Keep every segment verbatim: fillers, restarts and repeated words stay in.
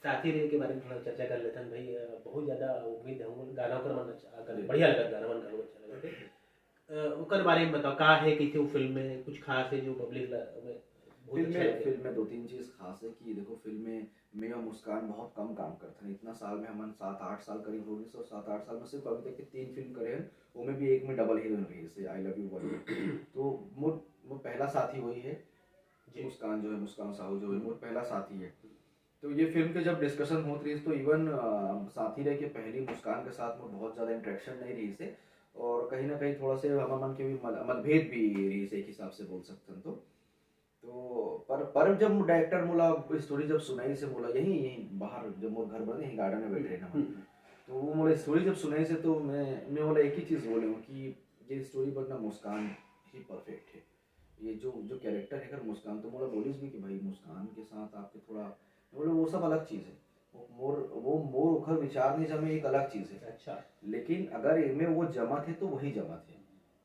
साथी रे के बारे में थोड़ा चर्चा कर लेथन भाई। अ, बहुत ज्यादा उम्मीद है, वो गाना ओकर मन अच्छा, अगर बढ़िया लगत, गाना मन घलो अच्छा लगत है। अ, ओकर बारे में बताओ, का है, कैसे वो फिल्म में कुछ खास है जो पब्लिक ला, में बहुत फिल्म अच्छा में, लगे? फिल्म में दो तीन चीज खास है कि देखो, फिल्म में मैं और मुस्कान बहुत कम काम करते हैं। इतना साल में हमन सात आठ साल करीब हो गए, और सात आठ साल में सिर्फ अभी तक के तीन फिल्म करे हैं, वो में भी एक में डबल हीरोइन रही है, आई लव यू वन में। तो मोर, मोर पहला साथी वही है, जी। मुस्कान जो है, मुस्कान साहू जो है, मोर पहला साथी है। तो ये फिल्म के जब डिस्कशन होत रही, तो इवन साथी रह के पहली मुस्कान के साथ में बहुत ज्यादा इंटरेक्शन नहीं रही से, और कहीं ना कहीं थोड़ा से हमर मन के भी मत-, मतभेद भी रही से, एक हिसाब से बोल सकते हैं तो। तो पर पर जब डायरेक्टर मोला स्टोरी जब सुनाई से, मोला यही, यही बाहर, जब मोर घर बने, यही गार्डन में बैठे रहे ना, हम्म। तो वो मोला स्टोरी जब सुनाई से, तो मैं मैं मोला एक ही चीज बोले हूँ कि ये स्टोरी बनना मुस्कान ही परफेक्ट है। ये जो जो कैरेक्टर है कर मुस्कान, तो मोला बोलिस भी कि भाई, मुस्कान के साथ आपके थोड़ा, बोले, वो सब अलग चीज है। वो मोर वो मोर ओखर विचार नहीं जमे, एक अलग चीज है। अच्छा। लेकिन अगर इनमें वो जमा थे तो वही जमा थे।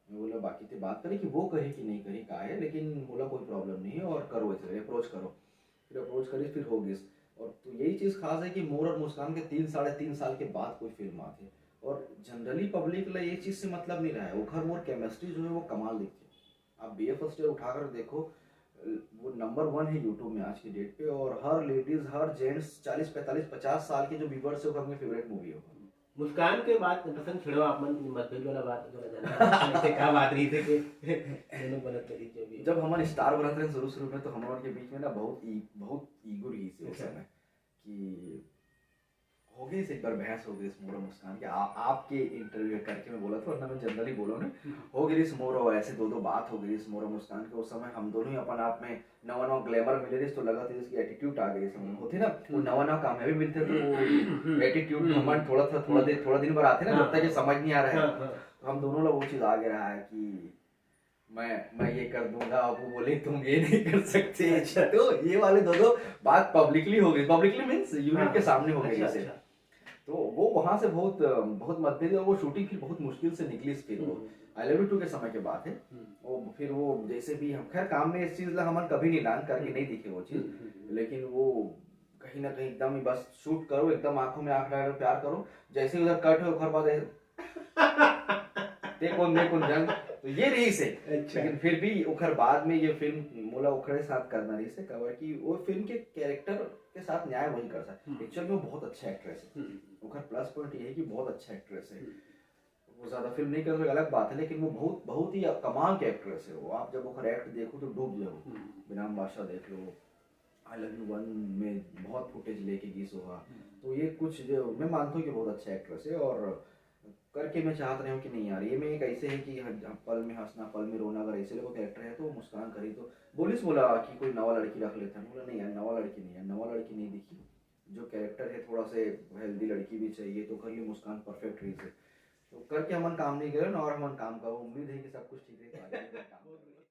मैं बोला, बाकी ते बात करी कि वो करी कि नहीं करी, का है, लेकिन बोला कोई प्रॉब्लम नहीं है, और करो, ऐसे अप्रोच करो। फिर अप्रोच करी, फिर हो गई। और तो यही चीज खास है कि मोर और मुस्कान के तीन, साढ़े तीन साल के बाद कोई फिल्म आती है, और जनरली पब्लिक ला ये चीज से मतलब नहीं रहा है। ओखर मोर केमिस्ट्री जो है, वो कमाल दिखती है। आप बी ए फर्स्ट ईयर उठाकर देखो, वो नंबर वन है यूट्यूब में आज की डेट पे, और हर लेडीज, हर जेंट्स, चालीस, पैंतालीस, पचास साल के जो व्यूअर्स है, वो अपनी फेवरेट मूवी होगा। मुस्कान के बाद पसंद छेड़ो आप मन, मतभेद वाला बात थोड़ा जाना है, का बात रही थी कि दोनों गलत तरीके भी। जब हमन स्टार बनत रहे शुरू शुरू में, तो हमन के बीच में ना बहुत ई, बहुत ईगो रही थी उस अच्छा। समय कि हो गई से एक बार बहस हो गई इस मोर मुस्कान के, आ, आपके इंटरव्यू करके मैं बोला था, वरना मैं जनरली बोला नहीं। हम्म। हो गई इस मोर, ऐसे दो दो बात हो गई इस मोर मुस्कान के। उस समय हम दोनों ही अपन आप में नवा नवा ग्लैमर मिले रही, तो लगा था इसकी एटीट्यूड आ गई, समझ होती ना, वो हम्म। नवा नवा कामयाबी मिलते तो वो हम्म। एटीट्यूड, हम्म। घमंड थोड़ा सा, थोड़ा हम्म। देर, थोड़ा दिन भर आते ना, हाँ। जब तक ये समझ नहीं आ रहा है। हाँ, हाँ। तो हम दोनों लोग वो चीज आ गया है कि मैं मैं ये कर दूंगा, अब वो बोले, तुम ये नहीं कर सकते। अच्छा। तो ये वाले दो दो बात पब्लिकली हो गई, पब्लिकली मीन्स यूनिट हाँ। के सामने हो गई अच्छा, इसे। अच्छा। तो वो वहां से बहुत बहुत मतभेद है। वो शूटिंग फिर बहुत मुश्किल से निकली, फिर वो हम्म। आई लव यू टू के समय की बात है। हम्म। वो फिर वो जैसे भी हम, खैर, काम में इस चीज ला हमन कभी नहीं लान करके हम्म। नहीं दिखे वो चीज, हम्म, हम्म, हम्म। लेकिन वो कहीं ना कहीं एकदम ही बस शूट करो, एकदम आंखों में आंख डालो, प्यार करो, जैसे ही उधर कट हो, ओकर बाद ऐसे, ते कौन, मैं कौन जंग, तो ये रही से। अच्छा। लेकिन फिर भी ओकर बाद में ये फिल्म मोला ओकरे साथ करना रही से, काबर कि वो फिल्म के कैरेक्टर के साथ न्याय वही कर सकता। हम्म। एक्चुअल में वो बहुत अच्छा एक्ट्रेस है। हम्म। ओकर प्लस पॉइंट ये है कि बहुत अच्छा एक्ट्रेस है। हम्म। वो ज्यादा फिल्म नहीं कर सके, अलग बात है, लेकिन वो बहुत, बहुत ही कमाल के एक्ट्रेस है वो। आप जब ओकर एक्ट देखो तो डूब जाओ। हम्म। बेनाम बादशाह देख लो, आई लव यू वन में बहुत फुटेज लेके गीस हुआ। हम्म। तो ये कुछ जो मैं मानता हूँ कि बहुत अच्छा एक्ट्रेस है, और करके मैं चाहत रहे हूँ कि नहीं यार, ये में एक ऐसे है कि हर, हर पल में हंसना, पल में रोना, अगर ऐसे लोगों का एक्टर है तो मुस्कान करी। तो बोलिस बोला कि कोई नवा लड़की रख लेता है, बोला, नहीं यार, नवा लड़की नहीं है, नवा लड़की नहीं दिखी। जो कैरेक्टर है, थोड़ा से हेल्दी लड़की भी चाहिए, तो ओकर लिए मुस्कान परफेक्ट रही से। तो करके हमन काम नहीं करे ना, और हमन काम करो, उम्मीद है कि सब कुछ ठीक रही, तो आगे भी हमन काम करेंगे।